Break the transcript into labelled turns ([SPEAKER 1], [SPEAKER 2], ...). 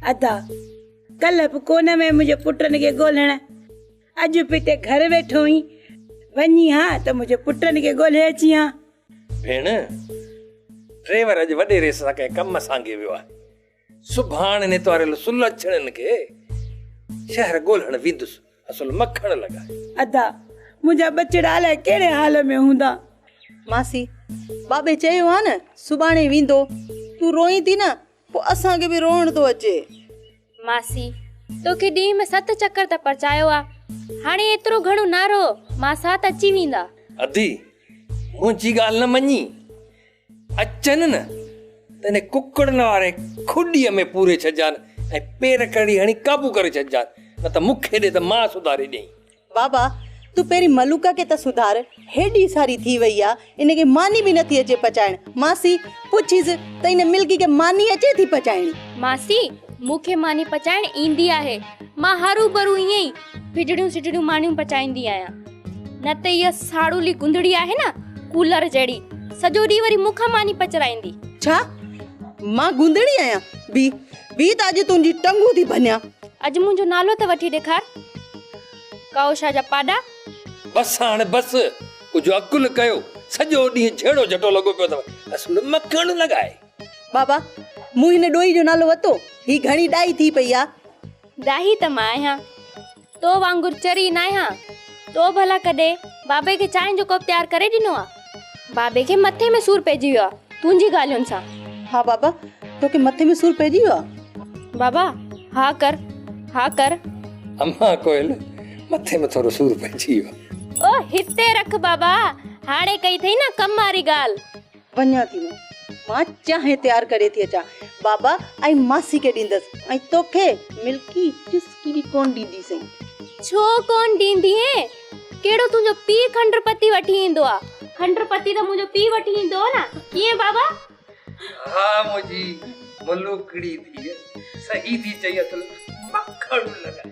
[SPEAKER 1] ادا، ڪلهه به ڪونه وئين منهنجي پٽن کي ڳولڻ، اڄ به هتي گهر ويٺو آهين. وڃين ها ته منهنجي پٽن کي ڳولي اچين ها.
[SPEAKER 2] ڀيڻ، ڊرائيور اڄ وڏيري سان ڪنهن ڪم سانگي ويو آهي. سڀاڻ نتواريل سلڇڻين کي شهر ڳولڻ ويندس. اصل مکڻ لڳائي.
[SPEAKER 1] ادا، منهنجا ٻچڙا الائي ڪهڙي حال ۾ هوندا.
[SPEAKER 3] ماسي، بابي چيو آ نه سڀاڻي ويندو. تون روئين ٿي نه، پوء اسان کي به روئڻ ٿو اچي.
[SPEAKER 4] ماسي، توکي ڏينهن ۾ ست چڪر ته پرچايو آ. هاڻي ايترو گهڻو نه روء، ماسات اچي ويندا.
[SPEAKER 2] ادي، منهنجي ڳالهه نه مڃي. اچن نه ته ان ڪڪڙن واري کڏيء ۾ پوري ڇڏجان ۽ پير ڪرڙي هڻي قابو ڪري ڇڏجان، نه ته مون کي ڏي ته مان سڌاري ڏئين.
[SPEAKER 3] بابا، تون پهرين ملوڪا کي ته سڌار، هيڏي ساري ٿي وئي آ، ان کي ماني به نٿي اچي پچائڻ. ماسي، پڇيس ته ان ملڪي کي ماني اچي ٿي پچائڻ؟
[SPEAKER 4] ماسي، مون کي ماني پچائڻ ايندي آهي. مان هروڀرو ائين ئي ڦجڙيون سجڙيون مانيون پچائيندي آهيان. نه ته اها ساڙولي گندڙي آهي نه، ڪولر جهڙي، سڄو ڏينهن وري مون کان ماني پچرائيندي.
[SPEAKER 3] ڇا؟ مان گوندڙي آهيان؟ بيهه، بيهه ته اڄ تنهنجي ٽنگون ٿي ڀڃان.
[SPEAKER 4] اڄ منهنجو نالو ته وٺي ڏيکار، ڪائوشا جا پاڏا.
[SPEAKER 2] بس هاڻ بس، ڪجهه عقل ڪيو، سڄو ڏينهن جهيڙو جهٽو لڳو پيو اٿو، اصل مکڻ لڳائي.
[SPEAKER 3] بابا، مون هن ڏوهي جو نالو ورتو، هي گهڻي ڏاهي ٿي پئي آ.
[SPEAKER 4] ڏاهي ته مان آهيان، تو وانگر چري ناهيان. تو ڀلا ڪڏهن بابي کي چانهه جو ڪوپ تيار ڪري ڏنو آ؟ بابي کي مٿي ۾ سور پئجي ويو آ تنهنجي ڳالهين سان.
[SPEAKER 3] ها بابا، توکي مٿي ۾ سور پئجي ويو آ؟
[SPEAKER 4] بابا، ها ڪر، ها ڪر.
[SPEAKER 2] امان ڪوئل، مٿي ۾ ٿورو سور پئجي ويو آ.
[SPEAKER 4] او هتي رک بابا، هاڻي ڪئي اٿئي نه ڪم واري ڳالهه.
[SPEAKER 3] وڃان ٿي مان. مان چانهه تيار ڪري ٿي اچان. بابا ۽ ماسي کي ڏيندس ۽ توکي ملڪي چسڪي به ڪونه ڏينديسين.
[SPEAKER 4] ڇو ڪونه ڏيندينء؟ ڪهڙو تنهنجو پيء کنڊ پتي وٺي ايندو آ؟ کنڊ پتي ته منهنجو پيء وٺي ايندو هو نه، ڪيئن بابا؟
[SPEAKER 2] ها منهنجي ملوڪڙي ڌيء، صحيح ٿي چئين اصل مکڻ لڳائي.